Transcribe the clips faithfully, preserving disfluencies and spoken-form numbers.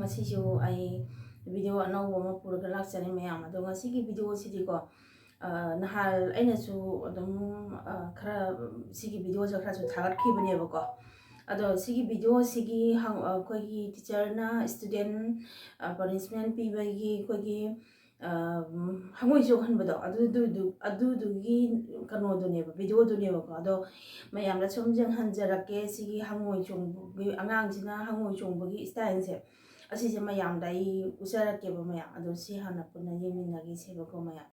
ꯉꯁꯤꯁꯨ ꯑꯩ video ꯑꯅꯧꯕ ꯑꯃ ꯄꯨꯔꯒ ꯂꯥꯛꯆꯔꯦ ꯃꯌꯥꯝ꯫ ꯑꯗꯣ ꯉꯁꯤꯒꯤ videoꯁꯤꯗꯤꯀꯣ, ꯑ, ꯅꯍꯥꯟ ꯑꯩꯅꯁꯨ ꯑꯗꯨꯝ, ꯑ, ꯈꯔ ꯁꯤꯒꯤ videoꯁꯦ ꯈꯔꯁꯨ ꯊꯥꯒꯠꯈꯤꯕꯅꯦꯕꯀꯣ꯫ ꯑꯗꯣ ꯁꯤꯒꯤ videoꯁꯤꯒꯤ ꯍꯪ-, ꯑ, ꯑꯩꯈꯣꯏꯒꯤ teacherꯅ student, ꯑ, punishment ꯄꯤꯕꯒꯤ ꯑꯩꯈꯣꯏꯒꯤ, ꯑ, ꯎꯝ, ꯍꯪꯉꯣꯏ ꯆꯣꯡꯍꯟꯕꯗꯣ, ꯑꯗꯨꯗꯨ-, ꯑꯗꯨꯗꯨꯒꯤ ꯀꯩꯅꯣꯗꯨꯅꯦꯕ, videoꯗꯨꯅꯦꯕꯀꯣ꯫ ꯑꯗꯣ ꯃꯌꯥꯝꯗ ꯁꯨꯝ ꯌꯦꯡꯍꯟꯖꯔꯛꯀꯦ, ꯁꯤꯒꯤ ꯍꯪꯉꯣꯏ ꯆꯣꯡꯕꯒꯤ, ꯑꯉꯥꯡꯁꯤꯅ ꯍꯪꯉꯣꯏ ꯆꯣꯡꯕꯒꯤ styleꯁꯦ, ꯑꯁꯤꯁꯦ ꯃꯌꯥꯝꯗ ꯑꯩ ꯎꯠꯆꯔꯛꯀꯦꯕ ꯃꯌꯥꯝ꯫ ꯑꯗꯣ ꯁꯤ ꯍꯥꯟꯅ ꯄꯨꯟꯅ ꯌꯦꯡꯃꯤꯟꯅꯈꯤꯁꯦꯕꯀꯣ ꯃꯌꯥꯝ꯫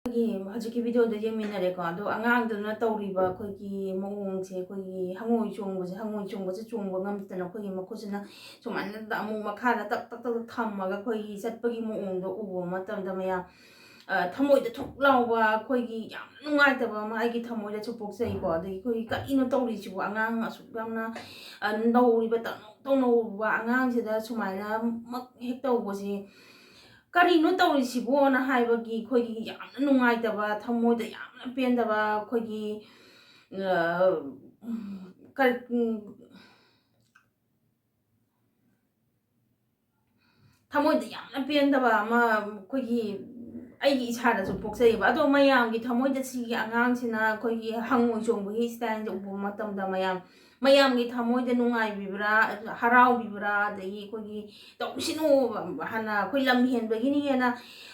ꯑꯩꯈꯣꯏꯒꯤ ꯍꯧꯖꯤꯛꯀꯤ videoꯗ ꯌꯦꯡꯃꯤꯟꯅꯔꯦꯀꯣ꯫ ꯑꯗꯣ ꯑꯉꯥꯡꯗꯨꯅ ꯇꯧꯔꯤꯕ ꯑꯩꯈꯣꯏꯒꯤ ꯃꯑꯣꯡꯁꯦ, ꯑꯩꯈꯣꯏꯒꯤ ꯍꯪꯉꯣꯏ ꯆꯣꯡꯕꯁꯦ, ꯍꯪꯉꯣꯏ ꯆꯣꯡꯕꯁꯦ ꯆꯣꯡꯕ ꯉꯝꯗꯅ ꯑꯩꯈꯣꯏꯒꯤ ꯃꯈꯨꯠꯁꯤꯅ ꯁꯨꯃꯥꯏꯅ ꯑꯃꯨꯛ ꯃꯈꯥꯗ ꯇꯛ ꯇꯛ ꯇꯛ ꯊꯝꯃꯒ ꯑꯩꯈꯣꯏꯒꯤ ꯆꯠꯄꯒꯤ ꯃꯑꯣꯡꯗꯣ ꯎꯕ ꯃꯇꯝꯗ ꯃꯌꯥꯝ, ꯑ, ꯊꯃꯣꯏꯗ ꯊꯨꯛ ꯂꯥꯎꯕ, ꯑꯩꯈꯣꯏꯒꯤ ꯌꯥꯝ ꯅꯨꯡꯉꯥꯏꯇꯕ ꯑꯃ ꯑꯩꯒꯤ ꯊꯃꯣꯏꯗꯁꯨ ꯄꯣꯛꯆꯩꯀꯣ꯫ ꯑꯗꯒꯤ ꯑꯩꯈꯣꯏꯒꯤ ꯀꯔꯤꯅꯣ ꯇꯧꯔꯤꯁꯤꯕꯨ, ꯑꯉꯥꯡ ꯑꯁꯨꯛ ꯌꯥꯝꯅ, ꯑ, ꯅꯧꯔꯤꯕ, ꯇꯧꯅꯧ ꯇꯧꯅꯧꯕ ꯑꯉꯥꯡꯁꯤꯗ ꯁꯨꯃꯥꯏꯅꯃꯛ ꯍꯦꯛ ꯇꯧꯕꯁꯤ ꯀꯔꯤꯅꯣ ꯇꯧꯔꯤꯁꯤꯕꯣꯅ ꯍꯥꯏꯕꯒꯤ ꯑꯩꯈꯣꯏꯒꯤ ꯌꯥꯝꯅ ꯅꯨꯡꯉꯥꯏꯇꯕ, ꯊꯃꯣꯏꯗ ꯌꯥꯝꯅ ꯄꯦꯟꯗꯕ, ꯑꯩꯈꯣꯏꯒꯤ, ꯑ, ꯀꯔꯤ, ꯎꯝ, ꯊꯃꯣꯏꯗ ꯌꯥꯝꯅ ꯄꯦꯟꯗꯕ ꯑꯃ, ꯑꯩꯈꯣꯏꯒꯤ ꯑꯩꯒꯤ ꯏꯁꯥꯗꯁꯨ ꯄꯣꯛꯆꯩꯌꯦꯕ꯫ ꯑꯗꯣ ꯃꯌꯥꯝꯒꯤ ꯊꯃꯣꯏꯗ ꯁꯤꯒꯤ ꯑꯉꯥꯡꯁꯤꯅ ꯑꯩꯈꯣꯏꯒꯤ ꯍꯪꯉꯣꯏ ꯆꯣꯡꯕꯒꯤ ꯁ꯭ꯇꯥꯏꯜꯁꯦ ꯎꯕ ꯃꯇꯝꯗ ꯃꯌꯥꯝ, ꯃꯌꯥꯝꯒꯤ ꯊꯃꯣꯏꯗ ꯅꯨꯡꯉꯥꯏꯕꯤꯕ꯭ꯔꯥ, ꯍꯔꯥꯎꯕꯤꯕ꯭ꯔꯥ, ꯑꯗꯒꯤ ꯑꯩꯈꯣꯏꯒꯤ "ꯇꯧꯁꯤꯅꯨ, ꯍꯥꯟꯅ ꯑꯩꯈꯣꯏ ꯂꯝ ꯍꯦꯟꯕꯒꯤꯅꯤ" ꯍꯥꯏꯅ,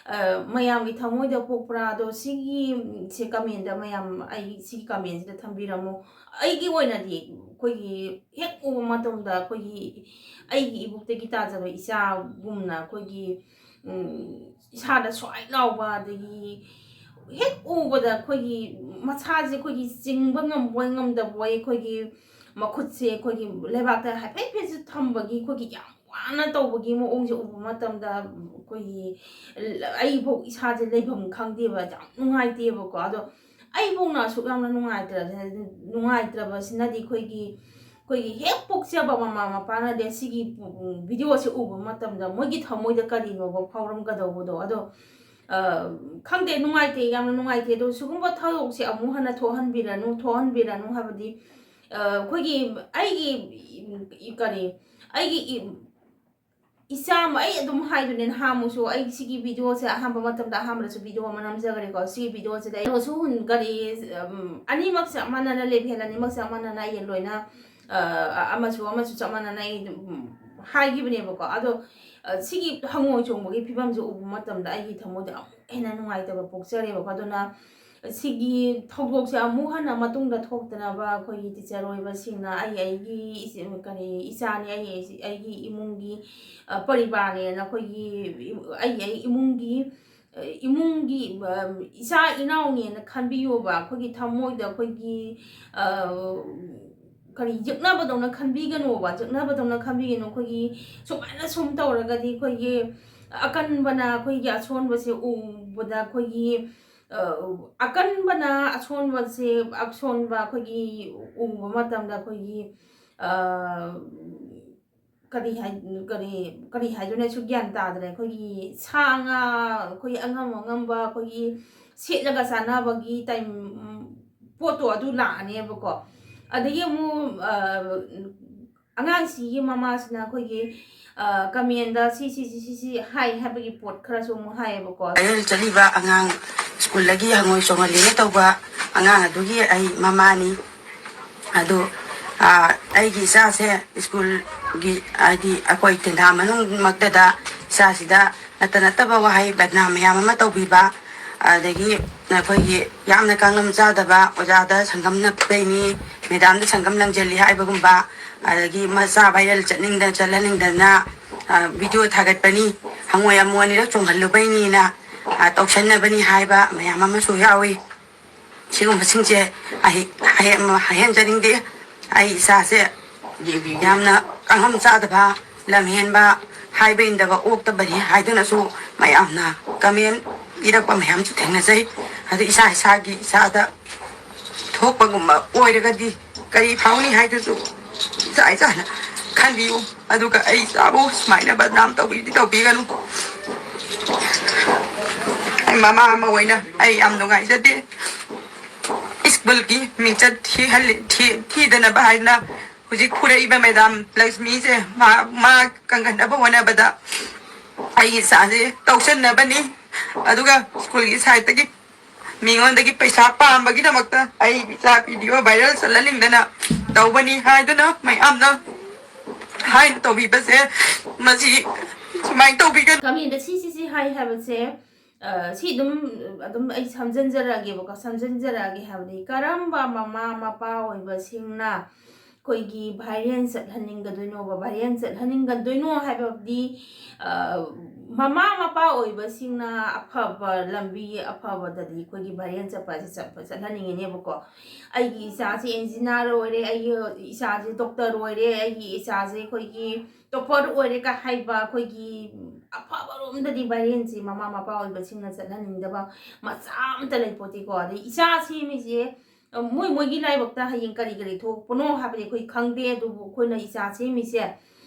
ꯑ, ꯃꯌꯥꯝꯒꯤ ꯊꯃꯣꯏꯗ ꯄꯣꯛꯄ꯭ꯔꯥ? ꯑꯗꯣ ꯁꯤꯒꯤ, ꯁꯤ comment ꯃꯌꯥꯝ ꯑꯩ ꯁꯤꯒꯤ comment ꯊꯝꯕꯤꯔꯝꯃꯣ꯫ ꯑꯩꯒꯤ ꯑꯣꯏꯅꯗꯤ ꯑꯩꯈꯣꯏꯒꯤ ꯍꯦꯛ ꯎꯕ ꯃꯇꯝꯗ ꯑꯩꯈꯣꯏꯒꯤ ꯑꯩꯒꯤ ꯏꯕꯨꯛꯇꯒꯤ ꯇꯥꯖꯕ ꯏꯆꯥꯒꯨꯝꯅ ꯑꯩꯈꯣꯏꯒꯤ, ꯎꯝ, ꯏꯁꯥꯗ ꯁ꯭ꯋꯥꯏ ꯂꯥꯎꯕ, ꯑꯗꯒꯤ ꯍꯦꯛ ꯎꯕꯗ ꯑꯩꯈꯣꯏꯒꯤ ꯃꯁꯥꯁꯦ ꯑꯩꯈꯣꯏꯒꯤ ꯆꯤꯡꯕ ꯉꯝꯕꯣꯏ ꯉꯝꯗꯕꯣꯏ, ꯑꯩꯈꯣꯏꯒꯤ ꯃꯈꯨꯠꯁꯦ ꯑꯩꯈꯣꯏꯒꯤ ꯂꯩꯕꯥꯛꯇ ꯍꯥꯏꯐꯦꯠ ꯍꯥꯏꯐꯦꯠꯁꯨ ꯊꯝꯕꯒꯤ ꯑꯩꯈꯣꯏꯒꯤ ꯌꯥꯝ ꯋꯥꯅ ꯇꯧꯕꯒꯤ ꯃꯑꯣꯡꯁꯦ ꯎꯕ ꯃꯇꯝꯗ ꯑꯩꯈꯣꯏꯒꯤ ꯑꯩꯐꯥꯎ ꯏꯁꯥꯁꯦ ꯂꯩꯐꯝ ꯈꯪꯗꯦꯕ, ꯌꯥꯝ ꯅꯨꯡꯉꯥꯏꯇꯦꯕꯀꯣ꯫ ꯑꯗꯣ ꯑꯩꯐꯥꯎꯅ ꯑꯁꯨꯛ ꯌꯥꯝꯅ ꯅꯨꯡꯉꯥꯏꯇ꯭ꯔ-, ꯅꯨꯡꯉꯥꯏꯇ꯭ꯔꯕꯁꯤꯅꯗꯤ ꯑꯩꯈꯣꯏꯒꯤ, ꯑꯩꯈꯣꯏꯒꯤ ꯍꯦꯛ ꯄꯣꯛꯆꯕ ꯃꯃꯥ ꯃꯄꯥꯅꯗꯤ ꯁꯤꯒꯤ videoꯁꯦ ꯎꯕ ꯃꯇꯝꯗ ꯃꯣꯏꯒꯤ ꯊꯃꯣꯏꯗ ꯀꯔꯤꯅꯣꯕ ꯐꯥꯎꯔꯝꯒꯗꯧꯕꯗꯣ꯫ ꯑꯗꯣ, ꯑ, ꯈꯪꯗꯦ, ꯅꯨꯡꯉꯥꯏꯇꯦ, ꯌꯥꯝꯅ ꯅꯨꯡꯉꯥꯏꯇꯦ꯫ ꯑꯗꯣ ꯁꯤꯒꯨꯝꯕ ꯊꯧꯗꯣꯛꯁꯦ ꯑꯃꯨꯛ ꯍꯟꯅ ꯊꯣꯛꯍꯟꯕꯤꯔꯅꯨ, ꯊꯣꯛꯍꯟꯕꯤꯔꯅꯨ ꯍꯥꯏꯕꯗꯤ, ꯑ, ꯑꯩꯈꯣꯏꯒꯤ, ꯑꯩꯒꯤ, ꯏ-, ꯀꯔꯤ, ꯑꯩꯒꯤ ꯏ-, ꯏꯆꯥ ꯑꯃ, ꯑꯩ ꯑꯗꯨꯝ ꯍꯥꯏꯗꯨꯅꯦ, ꯅꯍꯥꯟꯃꯨꯛꯁꯨ ꯑꯩ ꯁꯤꯒꯤ videoꯁꯦ ꯑꯍꯥꯟꯕ ꯃꯇꯝꯗ ꯑꯍꯥꯟꯕꯗꯁꯨ video ꯑꯃ ꯅꯝꯖꯈ꯭ꯔꯦꯀꯣ꯫ ꯁꯤꯒꯤ videoꯁꯤꯗ ꯑꯩꯅꯁꯨ ꯍꯨꯟ-, ꯀꯔꯤ, ꯎꯝ, ꯑꯅꯤꯃꯛ ꯆꯞ ꯃꯥꯟꯅꯅ, ꯂꯦꯝꯍꯦꯜ ꯑꯅꯤꯃꯛ ꯆꯞ ꯃꯥꯟꯅꯅ ꯑꯩ ꯂꯣꯏꯅ, ꯑ, ꯑꯃꯁꯨ ꯑꯃꯁꯨ ꯆꯞ ꯃꯥꯟꯅꯅ ꯑꯩ ꯑꯗꯨꯝ, ꯎꯝ, ꯍꯥꯏꯈꯤꯕꯅꯦꯕꯀꯣ꯫ ꯑꯗꯣ, ꯑ, ꯁꯤꯒꯤ ꯍꯪꯉꯣꯏ ꯆꯣꯡꯕꯒꯤ ꯐꯤꯕꯝꯁꯦ ꯎꯕ ꯃꯇꯝꯗ ꯑꯩꯒꯤ ꯊꯃꯣꯏꯗ ꯑꯃꯨꯛ ꯍꯦꯟꯅ ꯅꯨꯡꯉꯥꯏꯇꯕ ꯄꯣꯛꯆꯔꯦꯕꯀꯣ꯫ ꯑꯗꯨꯅ ꯁꯤꯒꯤ ꯊꯧꯗꯣꯛꯁꯦ ꯑꯃꯨꯛ ꯍꯟꯅ ꯃꯇꯨꯡꯗ ꯊꯣꯛꯇꯅꯕ ꯑꯩꯈꯣꯏꯒꯤ teacher ꯑꯣꯏꯕꯁꯤꯡꯅ ꯑꯩ ꯑꯩꯒꯤ ꯏꯆꯦ-, ꯀꯔꯤ, ꯏꯆꯥꯅꯤ, ꯑꯩ ꯑꯩꯁꯤ-, ꯑꯩꯒꯤ ꯏꯃꯨꯡꯒꯤ, ꯑ, ꯄꯔꯤꯕꯥꯔꯅꯦꯅ ꯑꯩꯈꯣꯏꯒꯤ ꯏ-, ꯑꯩ ꯑꯩ ꯏꯃꯨꯡꯒꯤ, ꯑ, ꯏꯃꯨꯡꯒꯤ, ꯑ, ꯏꯆꯥ ꯏꯅꯥꯎꯅꯦꯅ ꯈꯟꯕꯤꯌꯣꯕ꯫ ꯑꯩꯈꯣꯏꯒꯤ ꯊꯃꯣꯏꯗ ꯑꯩꯈꯣꯏꯒꯤ, ꯑ, ꯀꯔꯤ, ꯌꯦꯛꯅꯕꯗꯧꯅ ꯈꯟꯕꯤꯒꯅꯣꯕ, ꯌꯦꯛꯅꯕꯗꯧꯅ ꯈꯟꯕꯤꯒꯅꯨ꯫ ꯑꯩꯈꯣꯏꯒꯤ ꯁꯨꯃꯥꯏꯅ ꯁꯨꯝ ꯇꯧꯔꯒꯗꯤ ꯑꯩꯈꯣꯏꯒꯤ ꯑꯀꯟꯕꯅ ꯑꯩꯈꯣꯏꯒꯤ ꯑꯁꯣꯟꯕꯁꯦ ꯎꯕꯗ ꯑꯩꯈꯣꯏꯒꯤ, ꯑ, ꯑꯀꯟꯕꯅ ꯑꯁꯣꯟꯕꯁꯦ, ꯑꯁꯣꯟꯕ ꯑꯩꯈꯣꯏꯒꯤ ꯎꯕ ꯃꯇꯝꯗ ꯑꯩꯈꯣꯏꯒꯤ, ꯑ, ꯀꯔꯤ ꯍꯥꯏ-, ꯀꯔꯤ, ꯀꯔꯤ ꯍꯥꯏꯗꯣꯏꯅꯣ ꯑꯩꯁꯨ ꯒ꯭ꯌꯥꯟ ꯇꯥꯗ꯭ꯔꯦ꯫ ꯑꯩꯈꯣꯏꯒꯤ ꯁꯥ ꯉꯥ, ꯑꯩꯈꯣꯏꯒꯤ ꯑꯉꯝ ꯑꯉꯝꯕ ꯑꯩꯈꯣꯏꯒꯤ ꯁꯦꯠꯂꯒ ꯆꯥꯅꯕꯒꯤ time, ꯄꯣꯠꯇꯣ ꯑꯗꯨ ꯂꯥꯛꯑꯅꯦꯕꯀꯣ꯫ ꯑꯗꯒꯤ ꯑꯃꯨꯛ, ꯑ, ꯑꯉꯥꯡꯁꯤꯒꯤ ꯃꯃꯥꯁꯤꯅ ꯑꯩꯈꯣꯏꯒꯤ ꯀꯃꯦꯟꯗ ꯁꯤ ꯁꯤ ꯁꯤ ꯁꯤ ꯁꯤ ꯍꯥꯏ ꯍꯥꯏꯕꯒꯤ ꯄꯣꯠ ꯈꯔꯁꯨ ꯑꯃꯨꯛ ꯍꯥꯏꯌꯦꯕꯀꯣ꯫ ꯚꯥꯏꯔꯦꯜ ꯆꯠꯂꯤꯕ ꯑꯉꯥꯡ ꯁ꯭ꯀꯨꯜꯗꯒꯤ ꯍꯪꯉꯣꯏ ꯆꯣꯡꯍꯜꯂꯤꯅ ꯇꯧꯕ ꯑꯉꯥꯡ ꯑꯗꯨꯒꯤ ꯑꯩ ꯃꯃꯥꯅꯤ꯫ ꯑꯗꯨ ꯑꯩꯒꯤ ꯏꯆꯥꯁꯦ ꯁ꯭ꯀꯨꯜꯒꯤ, ꯍꯥꯏꯗꯤ ꯑꯩꯈꯣꯏ ꯇꯦꯟꯊꯥ ꯃꯅꯨꯡꯃꯛꯇꯗ ꯏꯆꯥꯁꯤꯗ ꯅꯠꯇ ꯅꯠꯇꯕ ꯋꯥꯍꯩ ꯕꯗꯅꯥꯝ ꯃꯌꯥꯝ ꯑꯃ ꯇꯧꯕꯤꯕ, ꯑꯗꯒꯤ ꯑꯩꯈꯣꯏꯒꯤ ꯌꯥꯝꯅ ꯀꯥꯡꯂꯝ ꯆꯥꯗꯕ, ꯑꯣꯖꯥꯗ ꯁꯪꯒꯝ ꯅꯞꯄꯩꯅꯤ, ꯃꯦꯗꯥꯝꯗ ꯁꯪꯒꯝ ꯂꯪꯁꯤꯜꯂꯤ ꯍꯥꯏꯕꯒꯨꯝꯕ, ꯑꯗꯒꯤ ꯃꯆꯥ ꯚꯥꯏꯔꯦꯜ ꯆꯠꯅꯤꯡꯗꯅ ꯆꯠꯍꯟꯅꯤꯡꯗꯅ ꯚꯤꯗꯤꯑꯣ ꯊꯥꯒꯠꯄꯅꯤ, ꯍꯪꯉꯣꯏ ꯑꯃꯨꯛ ꯑꯅꯤꯔꯛ ꯆꯣꯡꯍꯜꯂꯨꯕꯩꯅꯤꯅ ꯇꯧꯁꯟꯅꯕꯅꯤ ꯍꯥꯏꯕ ꯃꯌꯥꯝ ꯑꯃꯁꯨ ꯌꯥꯎꯏ꯫ ꯁꯤꯒꯨꯝꯕꯁꯤꯡꯁꯦ ꯑꯩ ꯍꯥꯏꯍꯟꯖꯅꯤꯡꯗꯦ꯫ ꯑꯩ ꯏꯆꯥꯁꯦ ꯌꯥꯝꯅ ꯀꯥꯡꯂꯝ ꯆꯥꯗꯕ, ꯂꯝ ꯍꯦꯟꯕ, ꯍꯥꯏꯕ ꯏꯟꯗꯕ, ꯑꯣꯛꯇꯕꯅꯤ ꯍꯥꯏꯗꯨꯅꯁꯨ ꯃꯌꯥꯝꯅ ꯀꯃꯦꯟ ꯏꯔꯛꯄ ꯃꯌꯥꯝꯁꯨ ꯊꯦꯡꯅꯖꯩ꯫ ꯑꯗꯨ ꯏꯁꯥ ꯏꯁꯥꯒꯤ ꯏꯆꯥꯗ ꯊꯣꯛꯄꯒꯨꯝꯕ ꯑꯣꯏꯔꯒꯗꯤ ꯀꯔꯤ ꯐꯥꯎꯅꯤ ꯍꯥꯏꯗꯨꯁꯨ ꯏꯆꯥ ꯏꯆꯥꯅ ꯈꯟꯕꯤꯌꯨ꯫ ꯑꯗꯨꯒ ꯑꯩ ꯏꯆꯥꯕꯨ ꯁꯨꯃꯥꯏꯅ ꯕꯗꯅꯥꯝ ꯇꯧꯕꯤꯗꯤ ꯇꯧꯕꯤꯒꯅꯨ꯫ ꯑꯩ ꯃꯃꯥ ꯑꯃ ꯑꯣꯏꯅ ꯑꯩ ꯌꯥꯝ ꯅꯨꯡꯉꯥꯏꯖꯗꯦ꯫ ꯁ꯭ꯀꯨꯜꯒꯤ ꯃꯤꯡꯆꯠ ꯊꯤꯍꯜꯂꯤ, ꯊꯤ-, ꯊꯤꯗꯅꯕ ꯍꯥꯏꯅ ꯍꯧꯖꯤꯛ ꯐꯨꯔꯛꯏꯕ ꯃꯦꯗꯥꯝ ꯂꯛꯁꯃꯤꯁꯦ ꯃꯥ, ꯃꯥ ꯀꯪꯍꯟꯅꯕ ꯍꯣꯠꯅꯕꯗ ꯑꯩꯒꯤ ꯏꯆꯥꯁꯦ ꯇꯧꯁꯟꯅꯕꯅꯤ꯫ ꯑꯗꯨꯒ ꯁ꯭ꯀꯨꯜꯒꯤ ꯁꯥꯏꯠꯇꯒꯤ ꯃꯤꯉꯣꯟꯗꯒꯤ ꯄꯩꯁꯥ ꯄꯥꯝꯕꯒꯤꯗꯃꯛꯇ ꯑꯩ ꯏꯆꯥ ꯚꯤꯗꯤꯑꯣ ꯚꯥꯏꯔꯦꯜ ꯆꯠꯍꯟꯅꯤꯡꯗꯅ ꯇꯧꯕꯅꯤ ꯍꯥꯏꯗꯨꯅ ꯃꯌꯥꯝꯅ ꯍꯥꯏꯅ ꯇꯧꯕꯤꯕꯁꯦ ꯃꯁꯤ ꯁꯨꯃꯥꯏꯅ ꯇꯧꯕꯤꯒꯅꯨ꯫ ꯀꯃꯦꯟꯗ ꯁꯤ ꯁꯤ ꯁꯤ ꯍꯥꯏ ꯍꯥꯏꯕꯁꯦ, ꯑ, ꯁꯤ ꯑꯗꯨꯝ, ꯑꯗꯨꯝ ꯑꯩ ꯁꯝꯖꯤꯟꯖꯔꯛꯑꯒꯦꯕꯀꯣ, ꯁꯝꯖꯤꯟꯖꯔꯛꯑꯒꯦ ꯍꯥꯏꯕꯗꯤ ꯀꯔꯝꯕ ꯃꯃꯥ ꯃꯄꯥ ꯑꯣꯏꯕꯁꯤꯡꯅ ꯑꯩꯈꯣꯏꯒꯤ ꯚꯥꯏꯔꯦꯜ ꯆꯠꯍꯟꯅꯤꯡꯒꯗꯣꯏꯅꯣꯕ? ꯚꯥꯏꯔꯦꯜ ꯆꯠꯍꯟꯅꯤꯡꯒꯗꯣꯏꯅꯣ ꯍꯥꯏꯕꯗꯤ, ꯑ, ꯃꯃꯥ ꯃꯄꯥ ꯑꯣꯏꯕꯁꯤꯡꯅ ꯑꯐꯕ ꯂꯝꯕꯤ, ꯑꯐꯕꯗꯗꯤ ꯑꯩꯈꯣꯏꯒꯤ ꯚꯥꯏꯔꯦꯜ ꯆꯠꯄ ꯑꯁꯤ ꯆꯠꯄ, ꯆꯠꯍꯟꯅꯤꯡꯉꯤꯅꯦꯕꯀꯣ꯫ ꯑꯩꯒꯤ ꯏꯆꯥꯁꯤ ꯏꯟꯖꯤꯅꯤꯌꯥꯔ ꯑꯣꯏꯔꯦ, ꯑꯩꯒꯤ ꯏꯆꯥꯁꯤ ꯗꯣꯛꯇꯔ ꯑꯣꯏꯔꯦ, ꯑꯩꯒꯤ ꯏꯆꯥꯁꯦ ꯑꯩꯈꯣꯏꯒꯤ ꯇꯣꯞꯄꯔ ꯑꯣꯏꯔꯦ ꯀ ꯍꯥꯏꯕ ꯑꯩꯈꯣꯏꯒꯤ ꯑꯐꯕꯔꯣꯝꯗꯗꯤ ꯚꯥꯏꯔꯦꯜꯁꯤ ꯃꯃꯥ ꯃꯄꯥ ꯑꯣꯏꯕꯁꯤꯡꯅ ꯆꯠꯍꯟꯅꯤꯡꯗꯕ ꯃꯆꯥ ꯑꯝꯇ ꯂꯩꯄꯣꯠꯇꯦꯀꯣ꯫ ꯑꯗꯩ ꯏꯆꯥ ꯁꯦꯝꯃꯤꯁꯦ, ꯑ, ꯃꯣꯏ ꯃꯣꯏꯒꯤ ꯂꯥꯏꯕꯛꯇ ꯍꯌꯦꯡ ꯀꯔꯤ ꯀꯔꯤ ꯊꯣꯛꯄꯅꯣ ꯍꯥꯏꯕꯗꯤ ꯑꯩꯈꯣꯏ ꯈꯪꯗꯦ, ꯑꯗꯨꯕꯨ ꯑꯩꯈꯣꯏꯅ ꯏꯆꯥ ꯁꯦꯝꯃꯤꯁꯦ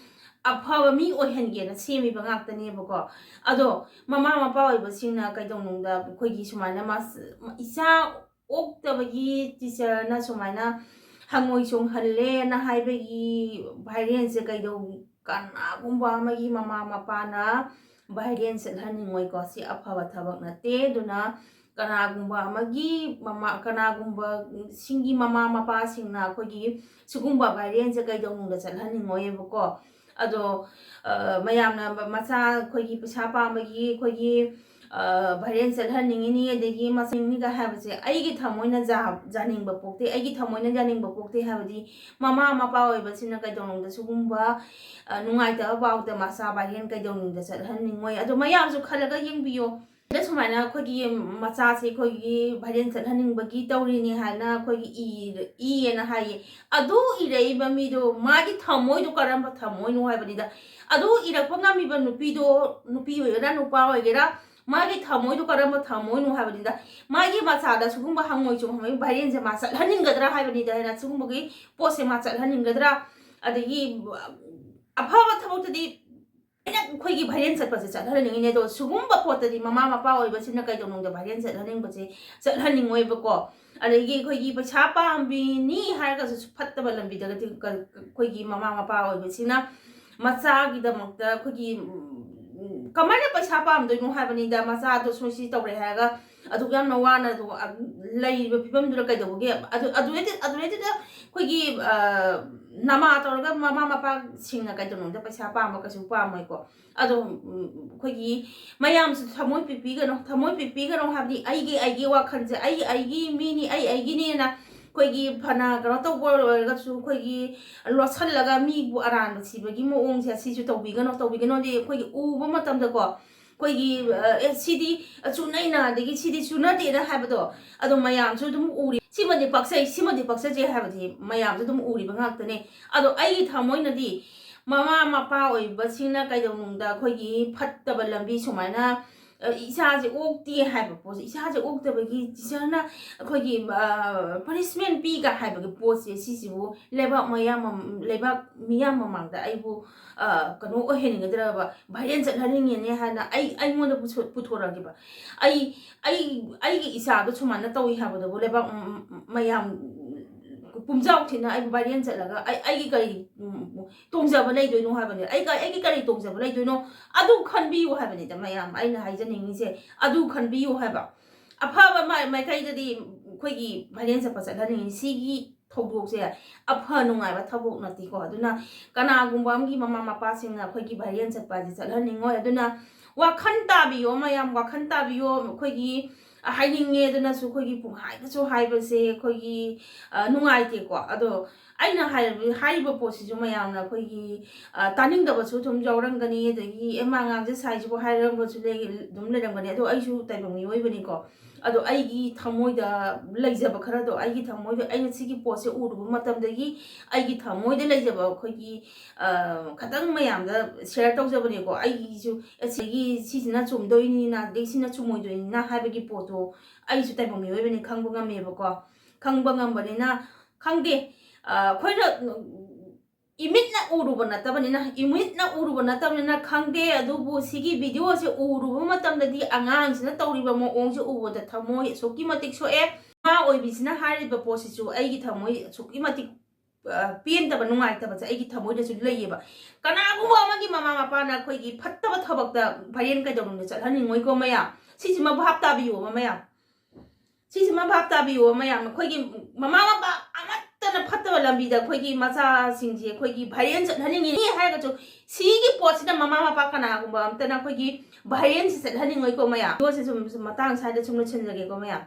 ꯑꯐꯕ ꯃꯤ ꯑꯣꯏꯍꯟꯒꯦꯅ ꯁꯦꯝꯃꯤꯕ ꯉꯥꯛꯇꯅꯦꯕꯀꯣ꯫ ꯑꯗꯣ ꯃꯃꯥ ꯃꯄꯥ ꯑꯣꯏꯕꯁꯤꯡꯅ ꯀꯩꯗꯧꯅꯨꯡꯗ ꯑꯩꯈꯣꯏꯒꯤ ꯁꯨꯃꯥꯏꯅ ꯃꯥꯁ-, ꯏꯆꯥ ꯑꯣꯛꯇꯕꯒꯤ ꯇꯤꯆꯔꯅ ꯁꯨꯃꯥꯏꯅ ꯍꯪꯉꯣꯏ ꯆꯣꯡꯍꯜꯂꯦꯅ ꯍꯥꯏꯕꯒꯤ viral ꯁꯦ ꯀꯩꯗꯧ-, ꯀꯅꯥꯒꯨꯝꯕ ꯑꯃꯒꯤ ꯃꯃꯥ ꯃꯄꯥꯅ viral ꯆꯠꯍꯟꯅꯤꯡꯉꯣꯏꯀꯣ꯫ ꯁꯤ ꯑꯐꯕ ꯊꯕꯛ ꯅꯠꯇꯦ꯫ ꯑꯗꯨꯅ ꯀꯅꯥꯒꯨꯝꯕ ꯑꯃꯒꯤ ꯃꯃꯥ, ꯀꯅꯥꯒꯨꯝꯕꯁꯤꯡꯒꯤ ꯃꯃꯥ ꯃꯄꯥꯁꯤꯡꯅ ꯑꯩꯈꯣꯏꯒꯤ ꯁꯤꯒꯨꯝꯕ viral ꯁꯦ ꯀꯩꯗꯧꯅꯨꯡꯗ ꯆꯠꯍꯟꯅꯤꯡꯉꯣꯏꯌꯦꯕꯀꯣ꯫ ꯑꯗꯣ, ꯑ, ꯃꯌꯥꯝꯅ ꯃ-, ꯃꯆꯥ ꯑꯩꯈꯣꯏꯒꯤ ꯄꯩꯁꯥ ꯄꯥꯝꯕꯒꯤ ꯑꯩꯈꯣꯏꯒꯤ, ꯑ, viral ꯆꯠꯍꯟꯅꯤꯡꯉꯤꯅꯤ, ꯑꯗꯒꯤ ꯃꯁꯤꯡꯅꯤꯒ ꯍꯥꯏꯕꯁꯦ ꯑꯩꯒꯤ ꯊꯃꯣꯏꯅ ꯖꯥ-, ꯌꯥꯅꯤꯡꯕ ꯄꯣꯛꯇꯦ, ꯑꯩꯒꯤ ꯊꯃꯣꯏꯅ ꯌꯥꯅꯤꯡꯕ ꯄꯣꯛꯇꯦ꯫ ꯍꯥꯏꯕꯗꯤ ꯃꯃꯥ ꯃꯄꯥ ꯑꯣꯏꯕꯁꯤꯅ ꯀꯩꯗꯧꯅꯨꯡꯗ ꯁꯤꯒꯨꯝꯕ, ꯑ, ꯅꯨꯡꯉꯥꯏꯇꯕ ꯄꯥꯎꯗ ꯃꯆꯥ viral ꯀꯩꯗꯧꯅꯨꯡꯗ ꯆꯠꯍꯟꯅꯤꯡꯉꯣꯏ꯫ ꯑꯗꯣ ꯃꯌꯥꯝꯁꯨ ꯈꯜꯂꯒ ꯌꯦꯡꯕꯤꯌꯣ꯫ ꯁꯨꯃꯥꯏꯅ ꯑꯩꯈꯣꯏꯒꯤ ꯃꯆꯥꯁꯦ ꯑꯩꯈꯣꯏꯒꯤ viral ꯆꯠꯍꯟꯅꯤꯡꯕꯒꯤ ꯇꯧꯔꯤꯅꯤ ꯍꯥꯏꯅ ꯑꯩꯈꯣꯏꯒꯤ ꯏ-, ꯏꯌꯦꯅ ꯍꯥꯏꯌꯦ꯫ ꯑꯗꯨ ꯏꯔꯛꯏꯕ ꯃꯤꯗꯣ ꯃꯥꯒꯤ ꯊꯃꯣꯏꯗꯣ ꯀꯔꯝꯕ ꯊꯃꯣꯏꯅꯣ ꯍꯥꯏꯕꯅꯤꯗ꯫ ꯑꯗꯨ ꯏꯔꯛꯄ ꯉꯝꯃꯤꯕ ꯅꯨꯄꯤꯗꯣ, ꯅꯨꯄꯤ ꯑꯣꯏꯒꯦꯔꯥ ꯅꯨꯄꯥ ꯑꯣꯏꯒꯦꯔꯥ, ꯃꯥꯒꯤ ꯊꯃꯣꯏꯗꯣ ꯀꯔꯝꯕ ꯊꯃꯣꯏꯅꯣ ꯍꯥꯏꯕꯅꯤꯗ꯫ ꯃꯥꯒꯤ ꯃꯆꯥꯗ ꯁꯤꯒꯨꯝꯕ ꯍꯪꯉꯣꯏ ꯆꯣꯡꯍꯟꯕꯒꯤ viral ꯁꯦ ꯃꯥ ꯆꯠꯍꯟꯅꯤꯡꯒꯗ꯭ꯔꯥ ꯍꯥꯏꯕꯅꯤꯗ, ꯍꯥꯏꯅ ꯁꯤꯒꯨꯝꯕꯒꯤ ꯄꯣꯠꯁꯦ ꯃꯥ ꯆꯠꯍꯟꯅꯤꯡꯒꯗ꯭ꯔꯥ? ꯑꯗꯒꯤ ꯑꯐꯕ ꯊꯕꯛꯇꯗꯤ ꯑꯩꯅ ꯑꯩꯈꯣꯏꯒꯤ viral ꯆꯠꯄꯁꯦ ꯆꯠꯍꯟꯅꯤꯡꯉꯤꯅꯦ꯫ ꯑꯗꯣ ꯁꯤꯒꯨꯝꯕ ꯄꯣꯠꯇꯗꯤ ꯃꯃꯥ ꯃꯄꯥ ꯑꯣꯏꯕꯁꯤꯅ ꯀꯩꯗꯧꯅꯨꯡꯗ viral ꯆꯠꯍꯟꯅꯤꯡꯕꯁꯦ ꯆꯠꯍꯟꯅꯤꯡꯉꯣꯏꯕꯀꯣ꯫ ꯑꯗꯒꯤ ꯑꯩꯈꯣꯏꯒꯤ ꯄꯩꯁꯥ ꯄꯥꯝꯕꯤꯅꯤ ꯍꯥꯏꯔꯒꯁꯨ ꯐꯠꯇꯕ ꯂꯝꯕꯤꯗꯒꯗꯤ ꯀ-, ꯑꯩꯈꯣꯏꯒꯤ ꯃꯃꯥ ꯃꯄꯥ ꯑꯣꯏꯕꯁꯤꯅ ꯃꯆꯥꯒꯤꯗꯃꯛꯇ ꯑꯩꯈꯣꯏꯒꯤ, ꯎꯝ, ꯀꯃꯥꯏꯅ ꯄꯩꯁꯥ ꯄꯥꯝꯗꯣꯏꯅꯣ ꯍꯥꯏꯕꯅꯤꯗ꯫ ꯃꯆꯥꯗꯣ ꯁꯨꯝ ꯁꯤ ꯇꯧꯔꯦ ꯍꯥꯏꯔꯒ ꯑꯗꯨꯛ ꯌꯥꯝꯅ ꯋꯥꯅ ꯑꯗꯨ, ꯑ, ꯂꯩꯔꯤꯕ ꯐꯤꯕꯝꯗꯨꯗ ꯀꯩꯗꯧꯕꯒꯤ ꯑꯗꯨ, ꯑꯗꯨꯗꯩꯗꯤ, ꯑꯗꯨꯗꯩꯗꯨꯗ ꯑꯩꯈꯣꯏꯒꯤ, ꯑ, ꯅꯃꯥ ꯇꯧꯔꯒ ꯃꯃꯥ ꯃꯄꯥꯁꯤꯡꯅ ꯀꯩꯗꯧꯅꯨꯡꯗ ꯄꯩꯁꯥ ꯄꯥꯝꯕ ꯀꯩꯁꯨ ꯄꯥꯝꯃꯣꯏꯀꯣ꯫ ꯑꯗꯣ, ꯎꯝ, ꯑꯩꯈꯣꯏꯒꯤ ꯃꯌꯥꯝꯁꯨ ꯊꯃꯣꯏ ꯄꯤꯕꯤꯒꯅꯨ, ꯊꯃꯣꯏ ꯄꯤꯕꯤꯒꯅꯨ ꯍꯥꯏꯕꯗꯤ ꯑꯩꯒꯤ, ꯑꯩꯒꯤ ꯋꯥꯈꯜꯁꯦ, ꯑꯩ, ꯑꯩꯒꯤ ꯃꯤꯅꯤ, ꯑꯩ, ꯑꯩꯒꯤꯅꯦꯅ ꯑꯩꯈꯣꯏꯒꯤ ꯐꯅ ꯀꯩꯅꯣ ꯇꯧꯕ ꯑꯣꯏꯔꯒꯁꯨ ꯑꯩꯈꯣꯏꯒꯤ ꯂꯣꯠꯁꯤꯜꯂꯒ ꯃꯤꯕꯨ ꯑꯔꯥꯟꯕ ꯊꯤꯕꯒꯤ ꯃꯑꯣꯡꯁꯦ ꯁꯤꯁꯨ ꯇꯧꯕꯤꯒꯅꯨ, ꯇꯧꯕꯤꯒꯅꯨꯗꯤ ꯑꯩꯈꯣꯏꯒꯤ ꯎꯕ ꯃꯇꯝꯗꯀꯣ ꯑꯩꯈꯣꯏꯒꯤ, ꯑ, ꯑꯦ, ꯁꯤꯗꯤ ꯆꯨꯅꯩꯅ, ꯑꯗꯒꯤ ꯁꯤꯗꯤ ꯆꯨꯅꯗꯦꯅ ꯍꯥꯏꯕꯗꯣ ꯑꯗꯣ ꯃꯌꯥꯝꯁꯨ ꯑꯗꯨꯝ ꯎꯔꯤ꯫ ꯁꯤꯃꯗꯤ ꯄꯛꯆꯩ, ꯁꯤꯃꯗꯤ ꯄꯛꯆꯗꯦ ꯍꯥꯏꯕꯗꯤ ꯃꯌꯥꯝꯁꯨ ꯑꯗꯨꯝ ꯎꯔꯤꯕ ꯉꯥꯛꯇꯅꯦ꯫ ꯑꯗꯣ ꯑꯩꯒꯤ ꯊꯃꯣꯏꯅꯗꯤ ꯃꯃꯥ ꯃꯄꯥ ꯑꯣꯏꯕꯁꯤꯡꯅ ꯀꯩꯗꯧꯅꯨꯡꯗ ꯑꯩꯈꯣꯏꯒꯤ ꯐꯠꯇꯕ ꯂꯝꯕꯤ ꯁꯨꯃꯥꯏꯅ, ꯑ, ꯏꯆꯥꯁꯦ ꯑꯣꯛꯇꯦ ꯍꯥꯏꯕ ꯄꯣꯠꯁꯦ, ꯏꯆꯥꯁꯦ ꯑꯣꯛꯇꯕꯒꯤ ꯇꯤꯆꯔꯅ ꯑꯩꯈꯣꯏꯒꯤ, ꯑ, punishment ꯄꯤꯒ ꯍꯥꯏꯕꯒꯤ ꯄꯣꯠꯁꯦ ꯁꯤꯁꯤꯕꯨ ꯂꯩꯕꯥꯛ ꯃꯌꯥꯝ ꯃꯝ-, ꯂꯩꯕꯥꯛ ꯃꯤꯌꯥꯝ ꯃꯃꯥꯡꯗ ꯑꯩꯕꯨ, ꯑ, ꯀꯩꯅꯣ ꯑꯣꯏꯍꯟꯅꯤꯡꯒꯗ꯭ꯔꯕ, viral ꯆꯠꯍꯟꯅꯤꯡꯉꯦꯅꯦ ꯍꯥꯏꯅ ꯑꯩ, ꯑꯩꯉꯣꯟꯗ ꯄꯨꯊꯣ-, ꯄꯨꯊꯣꯔꯛꯑꯒꯦꯕ꯫ ꯑꯩ, ꯑꯩ, ꯑꯩꯒꯤ ꯏꯆꯥꯗꯣ ꯁꯨꯃꯥꯏꯅ ꯇꯧꯏ ꯍꯥꯏꯕꯗꯨꯕꯨ ꯂꯩꯕꯥꯛ ꯃ-, ꯃ-, ꯃꯌꯥꯝ ꯄꯨꯝꯖꯥꯎ ꯊꯤꯅ ꯑꯩꯕꯨ viral ꯆꯠꯂꯒ ꯑꯩ, ꯑꯩꯒꯤ ꯀꯔꯤ, ꯎꯝ, ꯇꯣꯡꯖꯕ ꯂꯩꯗꯣꯏꯅꯣ ꯍꯥꯏꯕꯅꯤ? ꯑꯩ ꯀ-, ꯑꯩꯒꯤ ꯀꯔꯤ ꯇꯣꯡꯖꯕ ꯂꯩꯗꯣꯏꯅꯣ? ꯑꯗꯨ ꯈꯟꯕꯤꯌꯨ ꯍꯥꯏꯕꯅꯤꯗ ꯃꯌꯥꯝ꯫ ꯑꯩꯅ ꯍꯥꯏꯖꯅꯤꯡꯉꯤꯁꯦ ꯑꯗꯨ ꯈꯟꯕꯤꯌꯨ ꯍꯥꯏꯕ꯫ ꯑꯐꯕ ꯃꯥꯏ-, ꯃꯥꯏꯀꯩꯗꯗꯤ ꯑꯩꯈꯣꯏꯒꯤ viral ꯆꯠꯄ ꯆꯠꯍꯟꯅꯤꯡꯉꯤ꯫ ꯁꯤꯒꯤ ꯊꯧꯗꯣꯛꯁꯦ ꯑꯐ ꯅꯨꯡꯉꯥꯏꯕ ꯊꯕꯛ ꯅꯠꯇꯦꯀꯣ꯫ ꯑꯗꯨꯅ ꯀꯅꯥꯒꯨꯝꯕ ꯑꯃꯒꯤ ꯃꯃꯥ ꯃꯄꯥꯁꯤꯡꯅ ꯑꯩꯈꯣꯏꯒꯤ viral ꯆꯠꯄ ꯍꯥꯏꯁꯦ ꯆꯠꯍꯟꯅꯤꯡꯉꯣꯏ꯫ ꯑꯗꯨꯅ ꯋꯥꯈꯜ ꯇꯥꯕꯤꯌꯣ ꯃꯌꯥꯝ, ꯋꯥꯈꯜ ꯇꯥꯕꯤꯌꯣ꯫ ꯑꯩꯈꯣꯏꯒꯤ ꯍꯥꯏꯅꯤꯡꯉꯦ ꯑꯗꯨꯅꯁꯨ ꯑꯩꯈꯣꯏꯒꯤ ꯄꯨꯡꯍꯥꯏꯗꯁꯨ ꯍꯥꯏꯕꯁꯦ ꯑꯩꯈꯣꯏꯒꯤ, ꯑ, ꯅꯨꯡꯉꯥꯏꯇꯦꯀꯣ꯫ ꯑꯗꯣ ꯑꯩꯅ ꯍꯥꯏꯔꯤꯕ, ꯍꯥꯏꯔꯤꯕ ꯄꯣꯠꯁꯤꯁꯨ ꯃꯌꯥꯝꯅ ꯑꯩꯈꯣꯏꯒꯤ, ꯑ, ꯇꯥꯅꯤꯡꯗꯕꯁꯨ ꯑꯗꯨꯝ ꯌꯥꯎꯔꯝꯒꯅꯤ, ꯑꯗꯒꯤ "ꯑꯦ, ꯃꯥ ꯉꯥꯡꯖ ꯁꯥꯏꯁꯤꯕꯨ" ꯍꯥꯏꯔꯝꯕꯁꯨ ꯂꯩ, ꯑꯗꯨꯝ ꯂꯩꯔꯝꯒꯅꯤ꯫ ꯑꯗꯣ ꯑꯩꯁꯨ ꯇꯥꯏꯕꯪ ꯃꯤꯑꯣꯏꯕꯅꯤꯀꯣ꯫ ꯑꯗꯣ ꯑꯩꯒꯤ ꯊꯃꯣꯏꯗ ꯂꯩꯖꯕ ꯈꯔꯗꯣ, ꯑꯩꯒꯤ ꯊꯃꯣꯏꯗ ꯑꯩꯅ ꯁꯤꯒꯤ ꯄꯣꯠꯁꯦ ꯎꯔꯨꯕ ꯃꯇꯝꯗꯒꯤ ꯑꯩꯒꯤ ꯊꯃꯣꯏꯗ ꯂꯩꯖꯕ ꯑꯩꯈꯣꯏꯒꯤ, ꯑ, ꯈꯇꯪ ꯃꯌꯥꯝꯗ share ꯇꯧꯖꯕꯅꯦꯀꯣ꯫ ꯑꯩꯒꯤꯁꯨ ꯑꯁꯤꯒꯤ, ꯁꯤꯁꯤꯅ ꯆꯨꯝꯗꯣꯏꯅꯤꯅ, ꯑꯗꯩ ꯁꯤꯅ ꯆꯨꯝꯃꯣꯏꯗꯣꯏꯅꯤꯅ ꯍꯥꯏꯕꯒꯤ ꯄꯣꯠꯇꯣ ꯑꯩꯁꯨ ꯇꯥꯏꯕꯪ ꯃꯤꯑꯣꯏꯕꯅꯤ, ꯈꯪꯕ ꯉꯝꯃꯦꯕꯀꯣ꯫ ꯈꯪꯕ ꯉꯝꯕꯅꯤꯅ, ꯈꯪꯗꯦ, ꯑ, ꯑꯩꯈꯣꯏꯅ, ꯎꯝ, ꯏꯃꯤꯠꯅ ꯎꯔꯨꯕ ꯅꯠꯇꯕꯅꯤꯅ, ꯏꯃꯤꯠꯅ ꯎꯔꯨꯕ ꯅꯠꯇꯕꯅꯤꯅ ꯈꯪꯗꯦ꯫ ꯑꯗꯨꯕꯨ ꯁꯤꯒꯤ videoꯁꯦ ꯎꯔꯨꯕ ꯃꯇꯝꯗꯗꯤ ꯑꯉꯥꯡꯁꯤꯅ ꯇꯧꯔꯤꯕ ꯃꯑꯣꯡꯁꯦ ꯎꯕꯗ ꯊꯃꯣꯏ ꯑꯁꯨꯛꯀꯤ ꯃꯇꯤꯛ ꯁꯣꯛꯑꯦ꯫ ꯃꯃꯥ ꯑꯣꯏꯕꯤꯁꯤꯅ ꯍꯥꯏꯔꯤꯕ ꯄꯣꯠꯁꯤꯁꯨ ꯑꯩꯒꯤ ꯊꯃꯣꯏ ꯑꯁꯨꯛꯀꯤ ꯃꯇꯤꯛ, ꯑ, ꯄꯦꯟꯗꯕ, ꯅꯨꯡꯉꯥꯏꯇꯕꯁꯦ ꯑꯩꯒꯤ ꯊꯃꯣꯏꯗꯁꯨ ꯂꯩꯌꯦꯕ꯫ ꯀꯅꯥꯒꯨꯝꯕ ꯑꯃꯒꯤ ꯃꯃꯥ ꯃꯄꯥꯅ ꯑꯩꯈꯣꯏꯒꯤ ꯐꯠꯇꯕ ꯊꯕꯛꯇ viral ꯀꯩꯗꯧꯅꯨꯡꯗ ꯆꯠꯍꯟꯅꯤꯡꯉꯣꯏꯀꯣ ꯃꯌꯥꯝ꯫ ꯁꯤꯁꯤꯃ ꯚꯥꯞ ꯇꯥꯕꯤꯌꯣꯕ ꯃꯌꯥꯝ꯫ ꯁꯤꯁꯤꯃ ꯚꯥꯞ ꯇꯥꯕꯤꯌꯣ ꯃꯌꯥꯝ꯫ ꯑꯩꯈꯣꯏꯒꯤ ꯃꯃꯥ ꯃꯄꯥ ꯑꯃꯠꯇꯅ ꯐꯠꯇꯕ ꯂꯝꯕꯤꯗ ꯑꯩꯈꯣꯏꯒꯤ ꯃꯆꯥꯁꯤꯡꯁꯦ ꯑꯩꯈꯣꯏꯒꯤ viral ꯆꯠꯍꯟꯅꯤꯡꯉꯤ ꯍꯥꯏꯔꯒꯁꯨ, ꯁꯤꯒꯤ ꯄꯣꯠꯁꯤꯗ ꯃꯃꯥ ꯃꯄꯥ ꯀꯅꯥꯒꯨꯝꯕ ꯑꯝꯇꯅ ꯑꯩꯈꯣꯏꯒꯤ viralꯁꯦ ꯆꯠꯍꯟꯅꯤꯡꯉꯣꯏꯀꯣ ꯃꯌꯥꯝ꯫ ꯄꯣꯠꯁꯦ ꯁꯨꯝ, ꯁꯨꯝ ꯃꯇꯥꯡ ꯁ꯭ꯋꯥꯏꯗ ꯁꯨꯝ ꯂꯣꯏꯁꯤꯟꯖꯒꯦꯀꯣ ꯃꯌꯥꯝ꯫